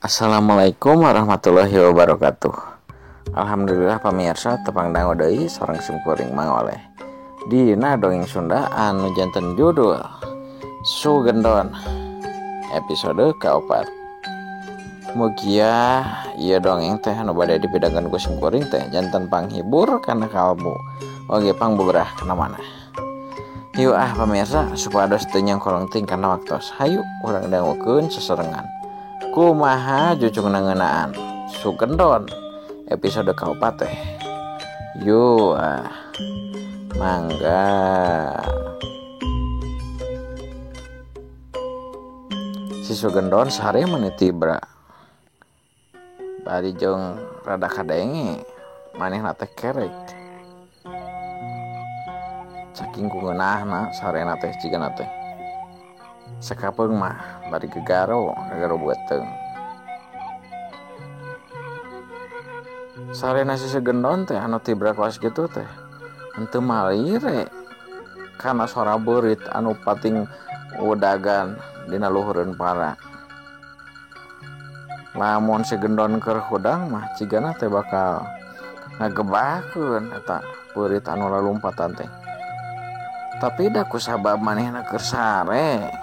Assalamualaikum warahmatullahi wabarakatuh. Alhamdulillah pamirsa tepang dangu deui sareng simkuring Mang Oleh dina dongeng Sunda anu janten judul Sugendon episode kaopat. Mugia ieu dongeng teh anu bade dipidangkeun ku simkuring teh janten panghibur kana kalbu oge pangbuberah kana manah. Yuk ah pamirsa supados teu nyangkolong teuing kana waktos. Hayu urang dangukeun seserengan. Kumaha jucungna ngeunaan Sugendon episode kaopat teh. Yuk ah mangga. Si Sugendon sare meni tibra. Bari jeung rada kadenge manehna teh kerek. Saking ku ngeunahna sarena teh cigana teh. Sakapeung mah bari gegaro, gegaro beuteung. Sarena si Sugendon teh anu tibra kawas kitu teh henteu malire kana sora beurit anu pating udagan dina luhureun para. Lamun si Gendon keur hudang mah cigana teh bakal ngagebakeun eta beurit anu lalumpatan teh. Tapi da ku sabab manehna keur sare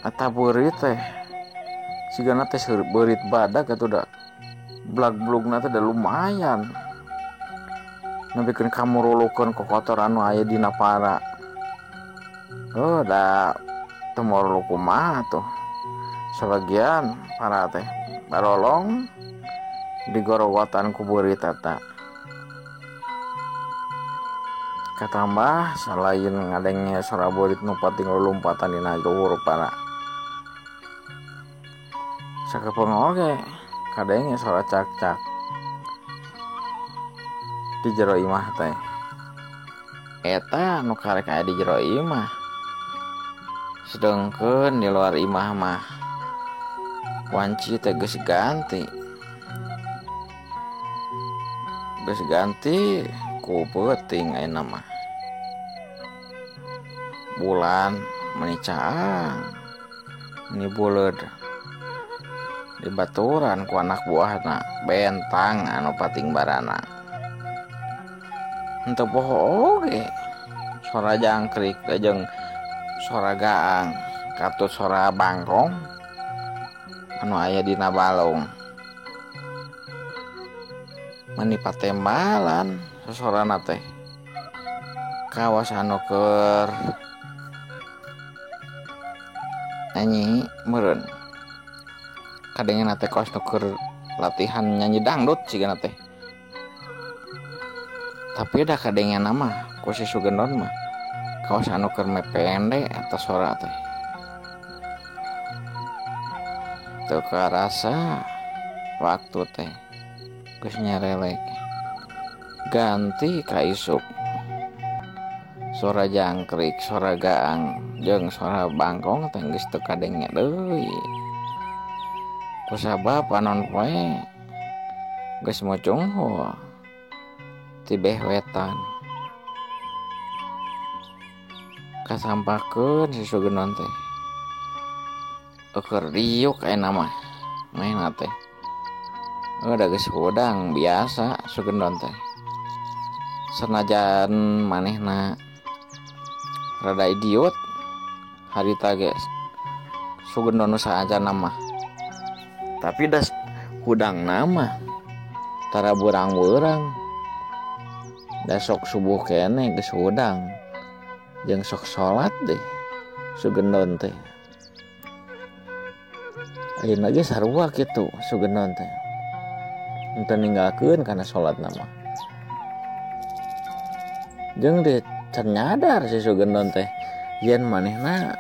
eta beurit teh cigana teh beurit badak atuh da blag-blugna teh da lumayan. Nepikeun kamurulukeun kokotoran anu aya dina para. Oh da teu morulu kumaha tuh. Sabagian para teh barolong digorowotan ku beurit eta. Katambah salain ngadenge sora beurit nu pating lulumpatan dina luhur para. Sakapeung oge kadenge sora cak-cak di jero imah teh. Eta nu karek aya di jero imah. Sedengkeun di luar imah mah wanci teh geus ganti. Geus ganti ku peuting ayeuna mah. Bulan meni caang, meni buleud. Dibaturan ku anak buahna bentang anu pating barana. Henteu poho oge sora jangkrik jeung sora gaang katut sora bangkong anu aya dina balong. Meni patembalan sosorana teh. Kawas anu keur nyanyi meureun. Kadengena teh kawas nu keur latihan nyanyi dangdut cigana teh. Tapi da kadengena mah ku si Sugendon mah kawas anu keur mepende eta sora teh. Teu karasa waktu teh geus nyarelek. Ganti ka isuk. Sora jangkrik, sora gaang jeung sora bangkong teh geus teu kadenge deui. Kusabab panon poe geus mocunghul ti beh wetan. Kasampakeun si Sugendon teh. Eueur diuk ayeuna mah manehna teh. Da geus hudang biasa Sugendon teh. Sanajan manehna rada idiot harita ge Sugendon nu saacanna mah. Tapi das hudangna mah tara beurang-beurang. Da sok subuh keneh geus hudang. Jeung sok salat deh Sugendon teh. Ayeuna ge sarua kitu Sugendon teh. Henteu ninggalkeun kana salatna mah. Jeung deh can nyadar si Sugendon teh yen manehna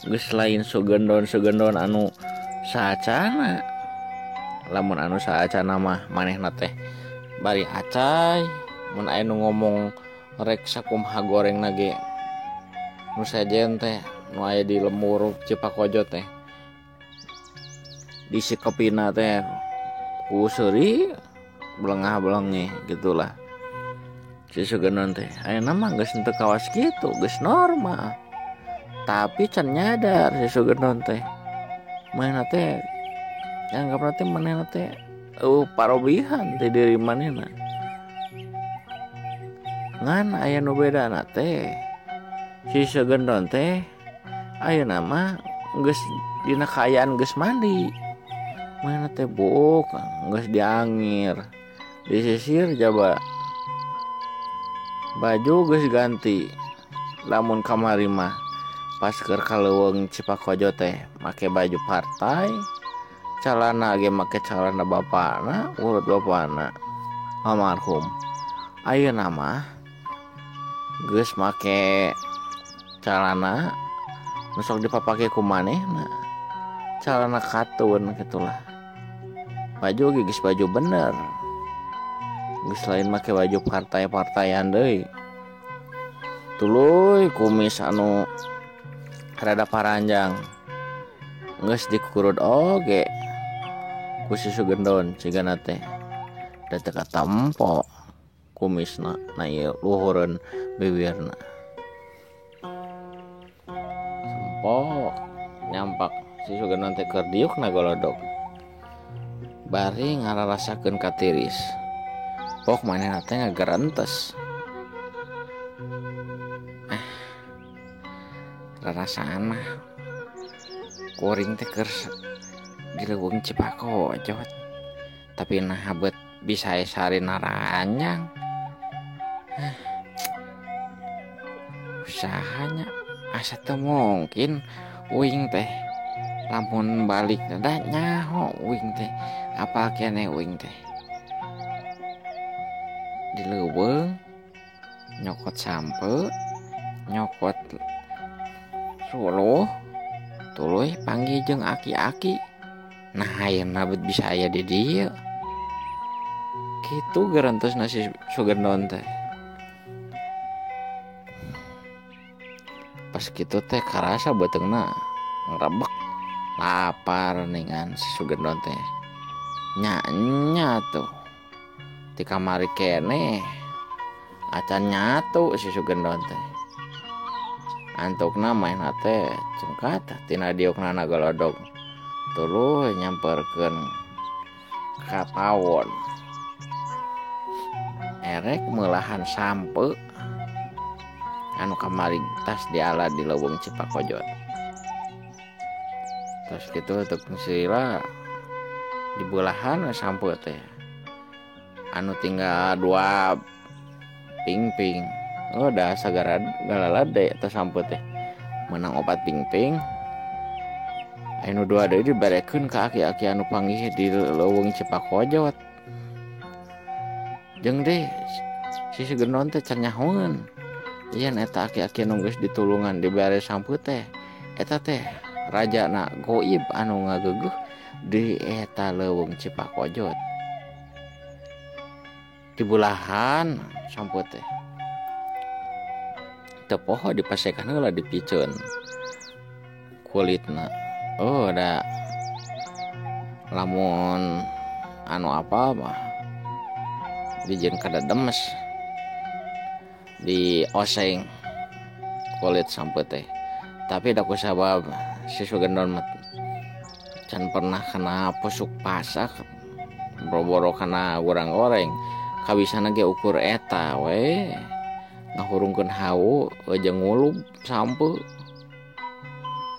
geus lain Sugendon-Sugendon anu saacana. Lamun anu saacana mah manehna teh bari acai mun aya nu ngomong rek sakumaha gorengna ge nu sejen teh nu aya di lembur Cipakojo teh disikepina teh ku seuri belengah-belengih gitulah si Sugendon teh. Ayeuna mah geus henteu kawas kitu, geus normal. Tapi can nyadar si Sugendon teh manehna teh Nganggapna teh manehna teh eueuh parobihan ti diri manehna. Ngan aya nu bedana teh si Sugendon teh ayeuna mah geus dina kaayaan geus mandi. Manehna teh buuk geus diangir, disisir jaba. Baju geus ganti. Lamun kamari mah pas keur ka leuweung Cipakojo teh make baju partai, calana ge make calana bapana, urut bapana almarhum. Ayeuna mah geus make calana nu sok dipapake ku manehna, calana katun kitulah. Baju ge geus baju bener, geus lain make baju partai-partaian deui. Tuluy kumis anu rada paranjang geus dikurud oge ku si Sugendon cigana teh. Da teu katempo kumisna na ieu luhureun bibirna. Sempok nyampak si Sugendon teh keur diuk na golodog. Bari ngararasakeun katiris. Pok manehna teh ngagerentes. Rarasaan mah kuring teh keur di leuweung Cipakojot, tapi naha beut bisa sare naranjang. Usahanya asa teu mungkin uing teh lamun balik da nyaho uing teh apal keneh uing teh di leuweung nyokot sampe nyokot suluh tuluy panggih jeung aki-aki. Nah ayeuna bet bisa aya di dieu kitu gerentosna si Sugendon teh. Pas kitu teh karasa beuteungna ngrebek lapar ningan si Sugendon teh. Nya tuh di kamari keneh acan nyatu si Sugendon teh. Antukna manehna teh cengkat tina diukna na golodog tuluy nyamperkeun ka pawon. Erek meulahan sampe anu kamari tas diala di leuweung Cipakojot. Terus kitu teu sila dibelahan we sampe teh anu tinggal 2 pingping. Oh dah sagara galalade eta sampe teh menang 4 pingping. Anu 2 deui diberekeun ka aki-aki anu panggih di leuweung Cipakojot. Jeung deh si Sugendon teh can nyahoeun yen eta aki-aki anu geus ditulungan dibere sampe teh eta teh rajana goib anu ngageugeuh di eta leuweung Cipakojot. Dibulahan sampe teh teu poho dipasekan heula dipiceun kulitna. Oh da lamun anu apa mah dijieun kada demes di oseng kulit sampe teh. Tapi da ku sabab si Sugendon mah can pernah kena pusuk pasak boro-boro kana goreng-goreng kabisana ge ukur eta we ngahurungkeun hawu jeung ngulub sampe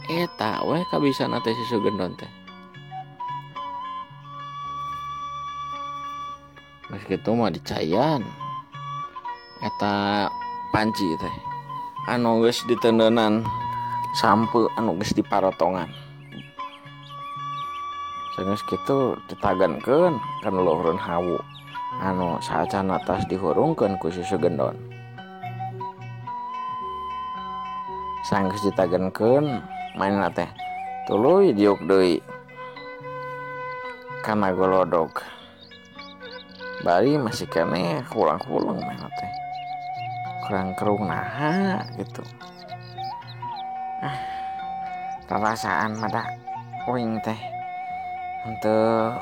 eta we kabisana teh si Sugendon teh. Geus kitu mah dicayan eta panci teh anu geus diteneunan sampe anu geus diparotongan. Sageus kitu ditagankeun kana luhureun hawu anu saacana tas dihurungkeun ku si Sugendon. Sanggeus ditagankeun manehna teh tuluy diuk deui kana golodog. Bari masih keneh kurang-kurang manehna teh. Kurang-kerung naha gitu. Ah, perasaan mah da uing teh henteu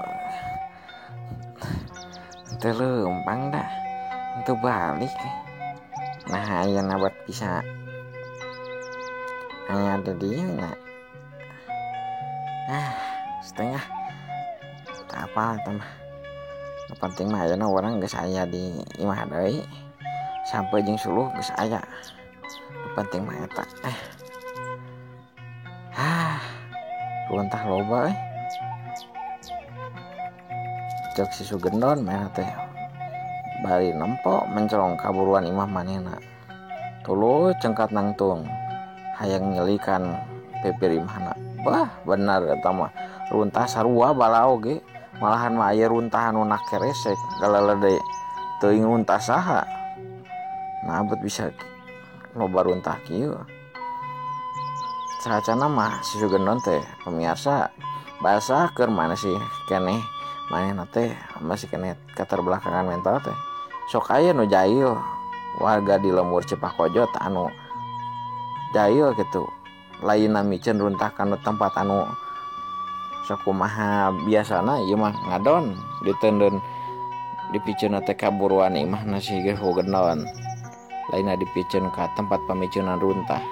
leumpang dah, henteu balik. Nah ayeuna buat bisa aya di dieu nya. Ah, setengah apal eta mah. Nu penting mah ayeuna urang geus aya di imah deui. Sampai jeung suluh geus aya. Nu penting mah eta. Runtah loba euy. Cek si Sugendon mah teh bari nempo mencelong kaburuan imah manehna. Tuluy cengkat nangtung hayang nyelikan pipir imahna. Bah, benar eta mah runtah sarua bala oge. Malahan mah aya runtah anu nakeresek galalede teuing runtah saha. Nah, bet bisa loba runtah kieu. Sacana mah si Sugendon teh pemirsa bahasa keur mana sih keneh manehna teh masih keneh keterbelakangan mental teh. Sok aya nu jahil warga di lembur Cepakojot anu jahil gitu. Lainna miceun runtah kana tempat anu sakumaha biasana ieu mah ngadon diteundeun dipiceunna teh kaburuan imahna si Sugendon. Lainna dipiceun ka tempat pamiceunan runtah.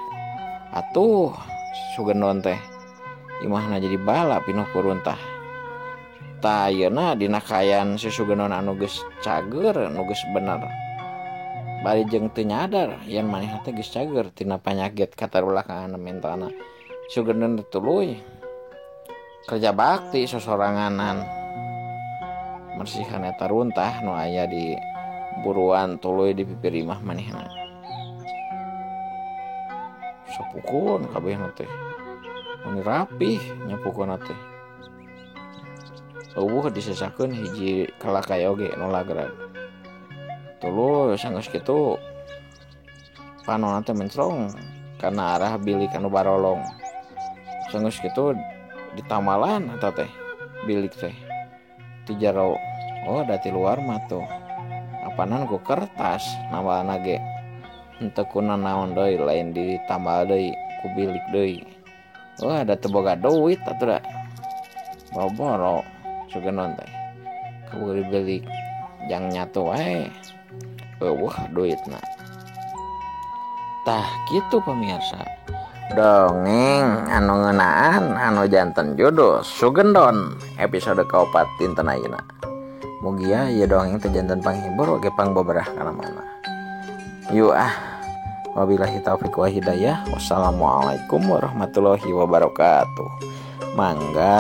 Atuh Sugendon teh imahna jadi bala pinuh ku runtah. Tah ayeuna dina kaayaan si Sugendon anu geus cager, anu geus bener. Bari jeung teu nyadar yen manehna teh geus cager tina panyakit katarbelakangan mentalna. Sugendon tuluy kerja bakti sosoranganan mersihan eta runtah nu aya di buruan tuluy di pipir imah manehna. Sapukun kabehna teh mun rapih nyapukeunna teh. Eueuh disesakeun hiji kalakay oge nu lagrag. Tuluy sanggeus kitu panonna teh menclong kana arah bilik anu barolong. Sanggeus kitu ditamalan eta teh bilik teh ti jero. Oh, da ti luar mah tuh apanan ku kertas nambalna ge henteu kuna naon deui, lain ditambal deui ku bilik deui. Wah, da teu boga duit atuh da. Boro-boro Sugendon teh kaburu bilik jang nyatu wae eueuh duitna. Tah kitu pemirsa dongeng anu ngeunaan anu janten judul Sugendon episode kaopat dinten ayeuna. Mugia ieu dongeng teh janten panghibur oge pangboberah kana mana. Yuk ah, wabillahi taufik wa hidayah. Wassalamualaikum warahmatullahi wabarakatuh. Mangga.